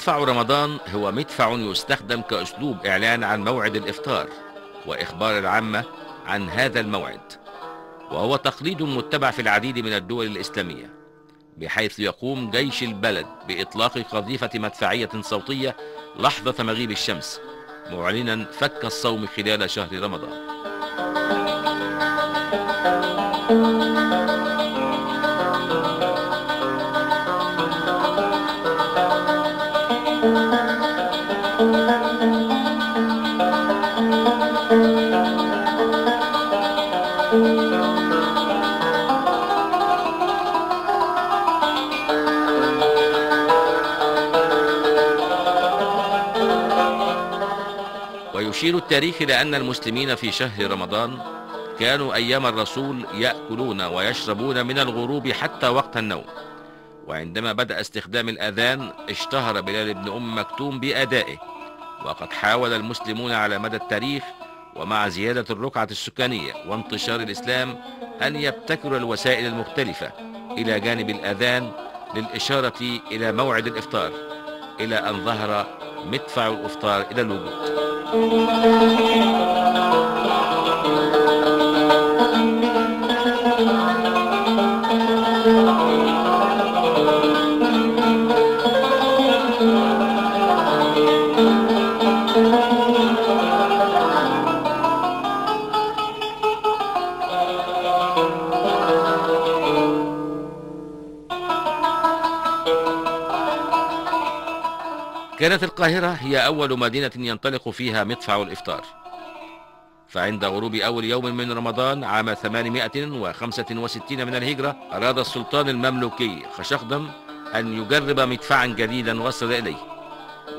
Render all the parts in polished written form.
مدفع رمضان هو مدفع يستخدم كأسلوب إعلان عن موعد الإفطار وإخبار العامة عن هذا الموعد، وهو تقليد متبع في العديد من الدول الإسلامية، بحيث يقوم جيش البلد بإطلاق قذيفة مدفعية صوتية لحظة مغيب الشمس، معلنا فك الصوم خلال شهر رمضان. ويشير التاريخ إلى أن المسلمين في شهر رمضان كانوا أيام الرسول يأكلون ويشربون من الغروب حتى وقت النوم، وعندما بدأ استخدام الأذان اشتهر بلال بن أم مكتوم بأدائه، وقد حاول المسلمون على مدى التاريخ ومع زيادة الرقعة السكانية وانتشار الإسلام أن يبتكروا الوسائل المختلفة إلى جانب الأذان للإشارة إلى موعد الإفطار، إلى أن ظهر مدفع الإفطار إلى الوجود. كانت القاهرة هي أول مدينة ينطلق فيها مدفع الإفطار، فعند غروب أول يوم من رمضان عام 865 من الهجرة أراد السلطان المملوكي خشخدم أن يجرب مدفعا جديدا وصل إليه،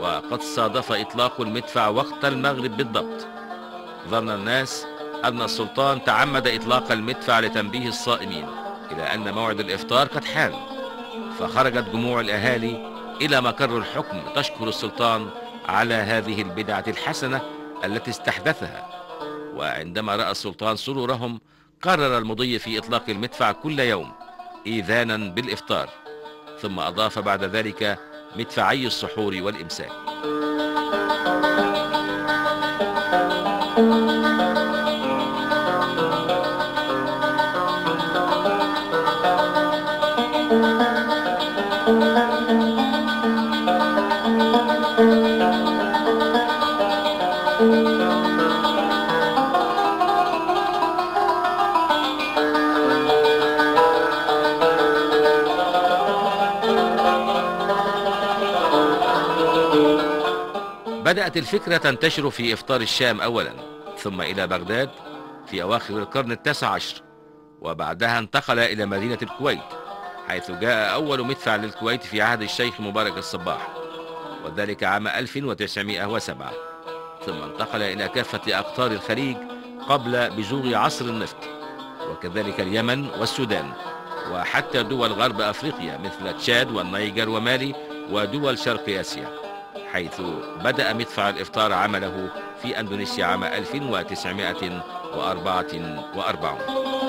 وقد صادف إطلاق المدفع وقت المغرب بالضبط. ظن الناس أن السلطان تعمد إطلاق المدفع لتنبيه الصائمين إلى أن موعد الإفطار قد حان، فخرجت جموع الأهالي إلى مقر الحكم تشكر السلطان على هذه البدعة الحسنة التي استحدثها. وعندما رأى السلطان سرورهم قرر المضي في إطلاق المدفع كل يوم إيذانا بالإفطار، ثم أضاف بعد ذلك مدفعي السحور والإمساك. بدأت الفكرة تنتشر في إفطار الشام أولا، ثم إلى بغداد في أواخر القرن التاسع عشر، وبعدها انتقل إلى مدينة الكويت، حيث جاء أول مدفع للكويت في عهد الشيخ مبارك الصباح، وذلك عام 1907، ثم انتقل إلى كافة أقطار الخليج قبل بزوغ عصر النفط، وكذلك اليمن والسودان، وحتى دول غرب أفريقيا مثل تشاد والنيجر ومالي ودول شرق آسيا، حيث بدأ مدفع الإفطار عمله في أندونيسيا عام 1944.